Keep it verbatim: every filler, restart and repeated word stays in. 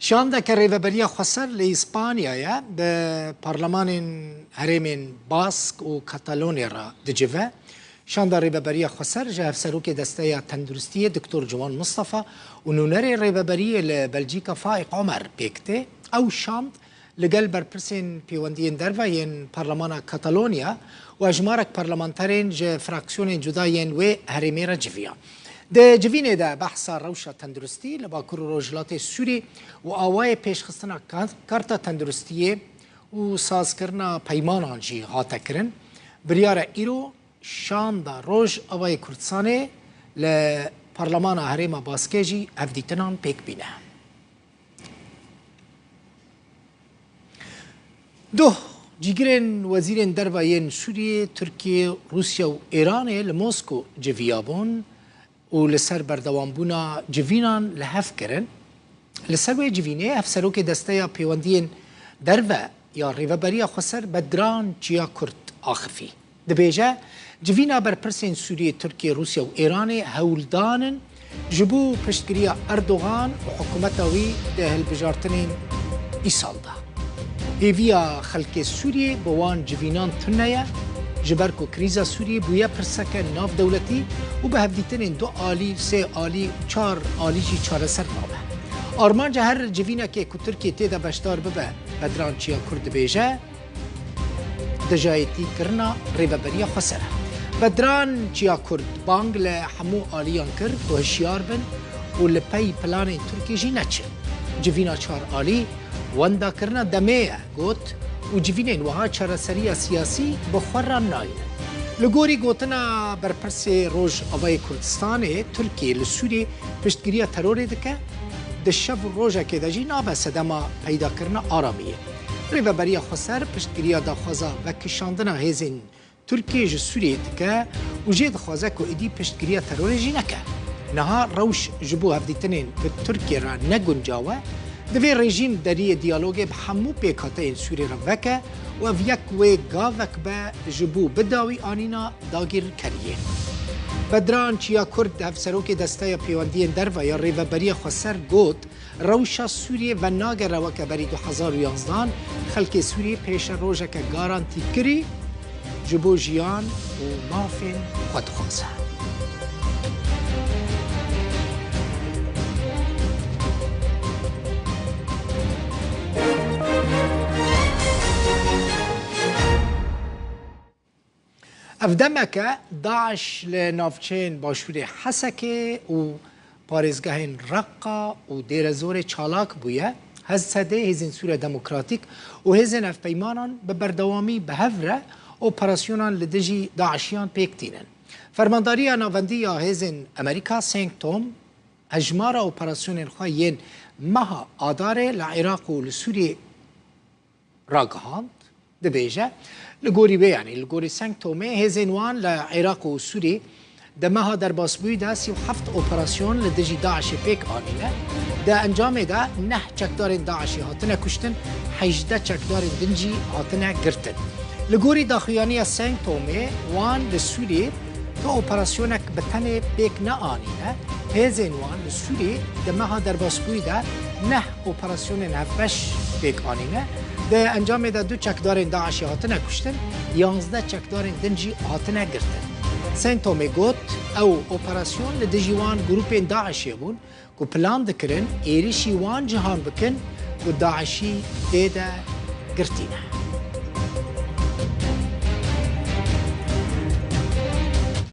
Şandeke Rêveberiya Xweser li Îspanyayê bi parlamanên herêmên Bask û Katalonyê re dicive. Şanda Rêveberiya Xweser ji Hevserokê Desteya Tenduristiyê Doktor Ciwan Mistefa û nûnerê Rêveberiyê li Belcîka Faîq Omer pêk tê. Ew şand li gel berpirsên pêwendiyên derve yên Parlemana Katalonya û hejmarek parlamenterên ji fraksiyonên cuda yên wê herêmê re civiya. Di civînê de behsa rewşa tenduristî li Bakur û Rojhilatê Sûrî û awayê pêşxistina kar-, karta tenduristiyê û sazkirina peymanan jî hate kirin. Biryar e îro şanda Rojavayê Kurdistanê li Parlemana Herêma Baskê jî hevdîtinan pêk bîne. Doh, cîgirên wezîrên derve yên Sûriyê, Tirkiye, Rûsya û Êranê li Mosko civiyabûn û li ser berdewambûna civînan li hev kirin. Li ser wê civînê hevserokê Desteya Pêwendiyên Derve ya Rêveberiya Xweser Bedran Çiyakurd axifî. Dibêje, civîna berpirsên Sûriyê, Tirkiye, Rûsya û Êranê hewldan in ji bo piştgiriya Erdogan û hikûmeta wî di hilbijartinên îsal de. Hêviya xelkê Sûriyê bi wan civînan tune ye, ji ber ku krîza Sûriyê bûye pirseke navdewletî û bi hevdîtinên du alî, sê alî, çar alî jî çareser nabe. Armanca her civînekê ku Tirkiye tê de beşdar bibe, Bedran Çiyakur dibêje, dijayetîkirina Rêveberiya Xweser e. Bedran Çiyakur bang li hemû aliyan kir ku hişyar bin û li pey planên Tirkiyê jî neçin. Civîna çar alî wendakirina demê ye, got, û civînên wiha çareseriya siyasî bi xwe re naynin. Li gorî gotina berpirsê Rojavayê Kurdistanê, Tirkiye li Sûriyê piştgiriya terorê dike, di şev û rojekê de jî nabe sedema peydakirina aramiyê. Rêveberiya Xweser piştgiriya daxwaza vekişandina hêzên Tirkiyê ji Sûriyê dike û jê dixwaze ku êdî piştgiriya terorê jî neke. Niha rewş ji bo hevdîtinên bi Tirkiyê re ne guncaw e. Divê rejîm deriyê diyalogê bi hemû pêkhateyên Sûriyê re veke û ev yek wê gavek be ji bo bidawî anîna dagirkeriyê. Bedran Çiyakurd, hevserokê Desteya Pêwendiyên Derve ya Rêveberiya Xweser got, rewşa Sûriyê venagere weke berî du hezar û yanzdehan, xelkê Sûriyê pêşerojeke garantîkirî ji bo jiyan û mafên xwe dixwaze. Ev demeke DAIŞ li navçeyên başûrê Hesekê û parêzgehên Reqqa û Dêrezorê çalak bûye. H S D, Hêzên Sûriya Demokratîk û hêzên hevpeymanan bi berdewamî bi hev re operasyonan li dijî DAIŞiyan pêk tînin. Fermandariya Navendî ya Hêzên Amerîka, CENTCOM, hejmara operasyonên xwe yên meha Adarê li Iraq û li Sûriyê ragihand, dibêje, li gorî wê, yanî li gorî CENTCOMê, hêzên wan li Iraq û Sûrî di meha derbasbûyî de sî û heft operasyon li dijî DAIŞê pêk anîne. Di encamê de neh çekdarên DAIŞê hatine kuştin, hejdeh çekdarên din jî hatine girtin. Li gorî daxuyaniya CENTCOMê, wan li Sûriyê tu operasyonek bi tenê pêk neanîne. Hêzên wan li Sûriyê di meha derbasbûyî de neh operasyonên hevbeş pêk anîne. Di encamê de du çekdarên DAIŞê hatine kuştin, yanzdeh çekdarên din jî hatine girtin. CENTCOMê got, ew operasyon li dijî wan grûpên DAIŞê bûn ku plan dikirin êrişî wan cihan bikin ku DAIŞî tê de girtî ne.